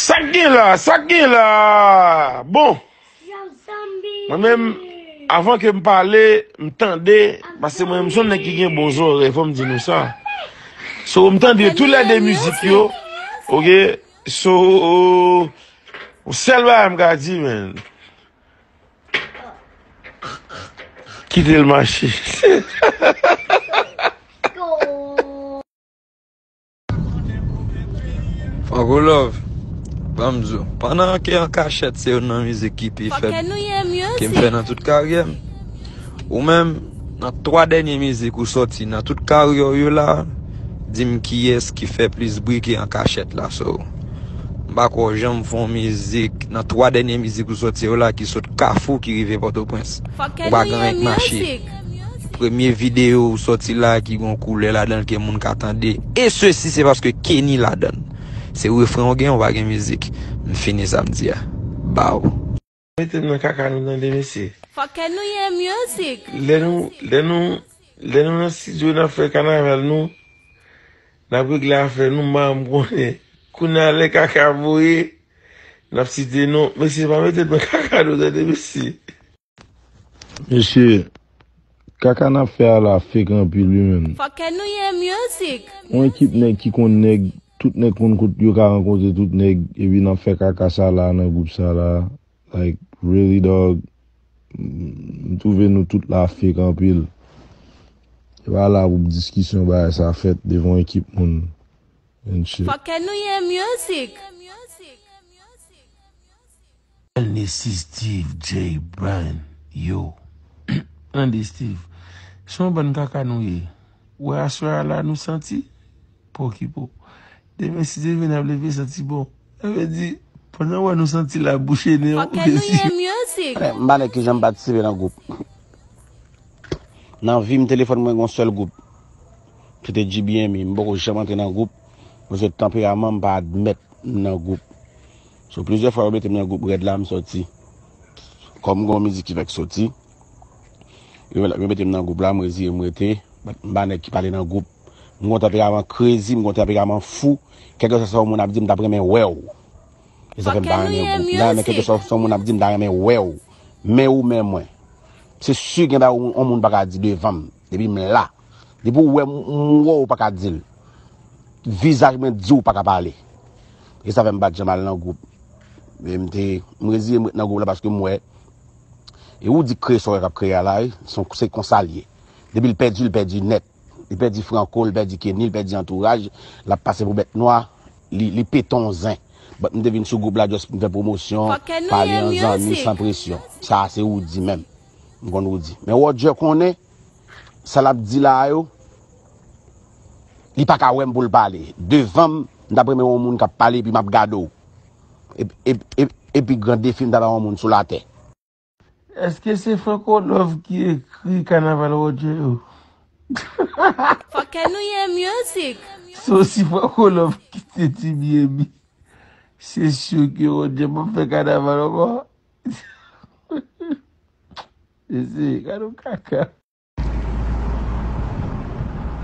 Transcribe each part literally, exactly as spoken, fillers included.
Sa k gen la? Sa k gen la? Bon, mwen menm, avan ke m pale, m tande, paske mwen menm se yon nèg ki gen bon zòrèy, fò m di nou sa. So, m tande tou lè de mizik yo, ok? So, yon sèl bagay m ka di, men, kite l mache. Franco Love, ban m di w, pandan ke An Kachèt se youn nan mizik ki pi fèb ke m fè nan tout karyè m. Ou menm, nan twa dènye mizik ou sòti nan tout karyè w yo la, di m kiyès ki fè plis bri ke An Kachèt la. So, m pa kwè w janm fè yon mizik nan twa dènye mizik ou sòti yo la ki sot Kafou ki rive Pòtoprens. Ou pa gen anyen k mache. Premye videyo ou sòti la ki gon koulè ladan l ke moun ka tande. E sesi se paske Kenny ladan l. Se refren w gen, ou pa gen mizik. M fini sa m di a. Baw. Mete m nan kaka nou tande mesye. Fòkè nou ye music. Lè nou, lè nou, lè nou nan estidyo n ap fè kanaval nou, n ap regle afè nou, m pa janm konnen. Kounye a lè kaka voye, n ap site non. Mesye pa mete m nan kaka nou tande mesye. Mesye, kaka n ap fè a la fake anpil wi menn. Fòkè nou ye music. Yon ekip nèg ki konn nèg, tout nèg konn kot yo ka rankontre tout nèg, epi n ap fè kaka sa la nan gwoup sa la. Like, really, dog? M twouve nou tout la fake anpil. E pa la pou diskisyon bagay sa fèt devan yon ekip moun and shit. Fòkè nou ye music. Ernest Steve J Brand, yo. Andy Steve, se yon bann kaka nou ye. Ou wè aswè a la nou santi? Pokipo. Demen si Dye vle n ap leve santi bon. Sa vle di, pandan w wè nou santi la bouche nen w. Fòkè nou ye music. M pa nèg ki janm patisipe nan gwoup. Nan vi m, telefòn mwen gen yon sèl gwoup. Se te G B M E. M poko janm antre nan gwoup. Mwen se tanperaman m pa admèt m nan gwoup. So, plizyè fwa yo mete m nan gwoup Rèd la, m sòti. Kòm gen yon mizik ki fèk soti, yo, yo mete m nan gwoup la, m reziye m rete. But m pa nèg ki pale nan gwoup. M gon tanperaman crazy, m gon tanperaman fou. Kèlkeswa sa yon moun ap di, m t ap renmen wè w. E sa fè m pa renmen gwoup. M ta renmen kèlkeswa sa yon moun ap di, m ta renmen wè w. Men ou men mwen. Se si gen bagay yon moun pa ka di devan m. Depi m la. Depi w wè m, m wè w, ou pa ka di l. Vizaj mwen di w pa ka pale. E sa fè m pa t janm al nan gwoup. E m te, m reziye m ret nan gwoup la paske m wè. E ou di kreye sa w wè k ap kreye a la, wi. Se, se konsa l ye. Depi l pèdi, l pèdi nèt. Li pèdi Franco, l pèdi Kenny, l pèdi antouraj, l ap pase pou bèt nwa, li, li pete yon zen. But m te vin sou gwoup la just pou m fè pwomosyon, pale an zanmi, san presyon. Sa a se ou di menm. M konn ou di. Men Roger konnen, sa l ap di la a yo, li pa ka wè m pou l pale. Devan m, m t ap renmen yon moun k ap pale epi m ap gade w. Epi, epi, epi, epi gran defi m ta bay yon moun sou latè. Èske se Franco Love ki ekri Kanaval Roger yo? Fòkè nou ye music. So si Franco Love kite T B M E, se si ke Roger p ap fè kanaval ankò. Mesye, gade yon kaka.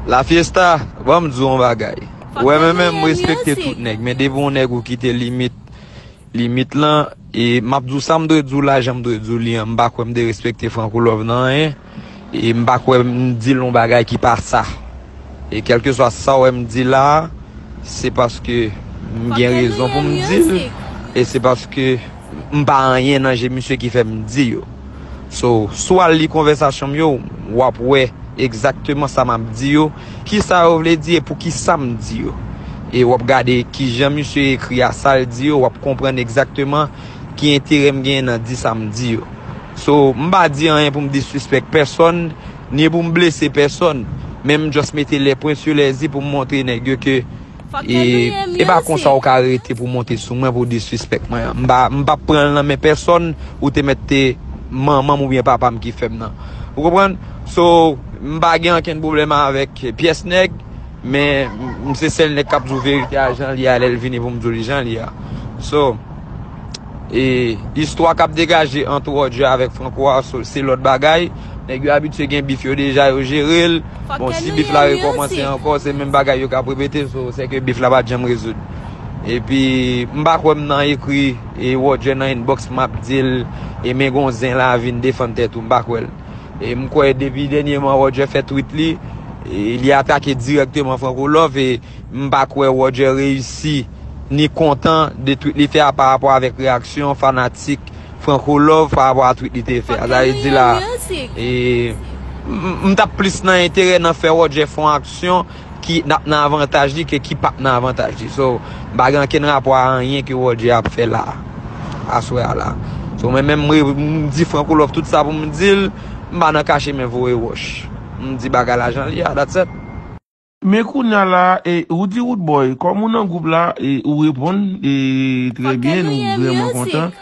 La Fiesta, ban m di w yon bagay. Ou wè, mwen menm, m respekte tout nèg, men depi yon nèg ou kite limit, limit lan, e m ap di w sa m dwe di w la, jan m dwe di w li an, m pa kwè m derespekte Franco Love nan anyen, e m pa kwè m di l yon bagay ki pa sa. E kèlkeswa sa w wè m di la, se paske m gen rezon pou m di l, e se paske m pa anyen nan je misye ki fè m di yo. So, si w al li konvèsasyon m yo, w ap wè egzakteman sa m ap di yo, kisa yo vle di e poukisa m di yo. E w ap gade kijan misye ekri a sa l di yo, w ap konprann egzakteman ki enterè m genyen nan di sa m di yo. So, m pa di anyen pou m disrespect pèsonn, ni pou m blese pèsonn, men m just mete les points sur les i pou m montre nèg yo ke E, e pa konsa ou ka rete pou monte sou mwen pou disrespect mwen. M pa, m p ap pran l nan men pèsonn, ou te mèt te manman m oubyen papa m ki fè m nan. Ou konprann? So, m pa gen ankenn pwoblèm avèk pyès nèg, men m se sèl nèg k ap di w verite a jan l ye a lè l vini pou m di w li jan l ye a. So, E istwa k ap degaje ant Roger avèk Franco a, so, se lòt bagay. Nèg yo abitye gen bif yo deja, yo jere l. Bon, si bif la rekòmanse ankò, se menm bagay yo k ap repete, so, sèke bif la pa t janm rezoud. Epi m pa kwè m nan ekri e Roger nan inbox m ap di l e men gon zen la vin defann tèt ou, m pa kwè l. E m kwè depi dènyèman Roger fè tweet li, e li atake dirèkteman Franco Love e m pa kwè Roger reyisi ni kontan de tweet li fè a pa rapò avèk reyaksyon fanatik Franco Love pa rapò a tweet li te fè a. Sa vle di la, e, m, m t ap plis nan enterè nan fè Roger fè yon aksyon ki n ap nan avantaj li ke ki p ap nan avantaj li. So, m pa gen ankenn rapò a anyen ke Roger ap fè la, aswè a la. So, mwen menm, m, m di Franco Love tout sa pou m di l, m pa nan kache men voye wòch. M di bagay la jan l ye a, that's it. Men kounye a la, e, ou di Roodboy, kòm ou nan gwoup la, e, ou reponn, e, trè byen, nou vrèman kontan.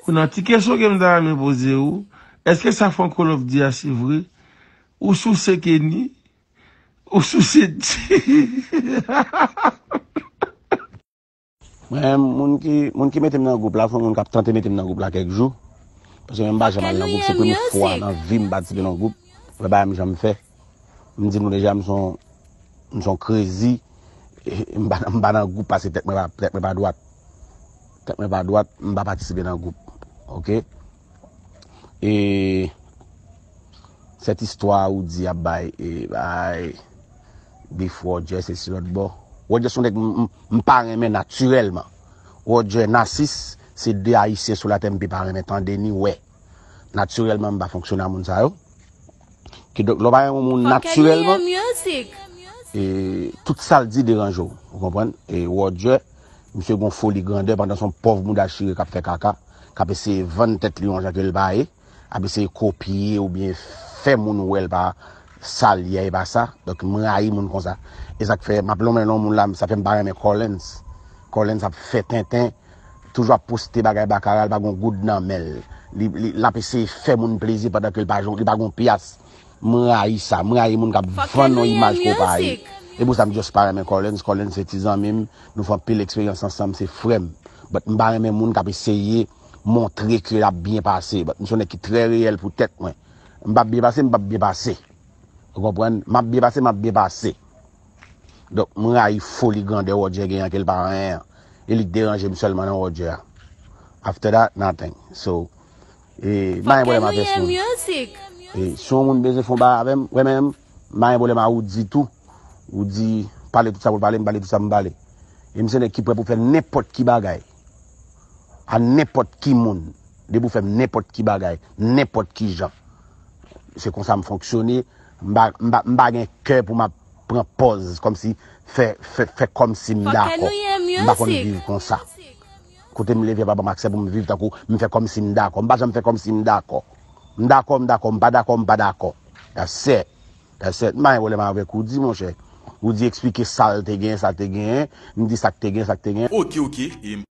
Kounye a, ti kesyon ke m ta renmen poze ou, èske sa Franco Love di a se vre? Ou souse Kenny? Ou souse Jay? Mwen, moun ki, moun ki mete m nan gwoup la, fò moun k ap tante mete m nan gwoup la kèk jou. Paske mwen m pa janm al nan gwoup, se premye fwa nan vi m patisipe nan gwoup. Mwen pa janm fè. M di nou deja, m se yon, m se yon crazy. M pa, m pa nan gwoup paske tèt mwen pa, tèt mwen pa dwat. Tèt mwen pa dwat, m pa patisipe nan gwoup. Oke? E sèt istwa ou di ap bay, e bay, bif Roger, se si lòt bò. Roger se yon nèg m, m, m pa renmen natirèlman. Roger, Nasis, se de Ayisyen sou latè m pi pa renmen tande ni wè. Natirèlman, m pa fonksyone a moun sa yo. Kidonk, lè w pa renmen yon moun natirèlman, e, tout sa l di deranje w. Ou konprann? E Roger, misye gon foli grandè pandan se yon pòv mouda chire k ap fè kaka, k ap eseye vann tèt li yon jan ke l pa ye, ap eseye kopye oubyen fè moun wè l pa sa l ye a, e pa sa. Donk, m rayi moun konsa. E sa k fè, m ap lonmen lon moun la, sa fè m pa renmen Collins. Collins ap fè tenten, toujou ap poste bagay bakara, l pa gon goud nan men l. Li, li, l ap eseye fè moun plezi pandan ke l pa, li pa gon pyas. M rayi sa, m rayi moun k ap vann yon imaj ke w pa ye. E pou sa m just pa renmen Collins, Collins se ti zanmi m, nou fè anpil eksperyans ansanm, se frè m. But m pa renmen moun k ap eseye montre ke l ap byen pase. But m se yon nèg ki trè reyèl pou tèt mwen. M p ap byen pase, m p ap byen pase. Ou konprann? M ap byen pase, m ap byen pase. Donk, m rayi foli grandè Roger gen an ke l pa anyen an. E li k deranje m sèlman nan Roger a. After that, nothing. So, e, m pa gen pwoblèm avè moun. E, si yon moun bezwen fè yon bagay avè m, wè menm, m pa gen pwoblèm a Roody tou. Roody pale tout sa pou l pale, m pale tout sa pou m pale. E m se nèg ki prè pou fè nenpòt ki bagay. A nenpòt ki moun. Depi w fè m nenpòt ki bagay, nenpòt ki jan. Se konsa m fonksyone. M pa, m pa, m pa gen kè pou m ap pran pòz kòmsi fè, fè, fè kòmsi m dakò. M pa konn viv konsa. Kote m leve a pa ban m aksè pou m viv tankou m fè kòmsi m dakò. M pa janm fè kòmsi m dakò. M dakò, m dakò, m pa dakò, m pa dakò. That's it. That's it. M pa gen pwoblèm avèk Roody, monchè. Roody eksplike sa l te gen, sa l te gen. M di sa k te gen, sa k te gen. Ok, ok. E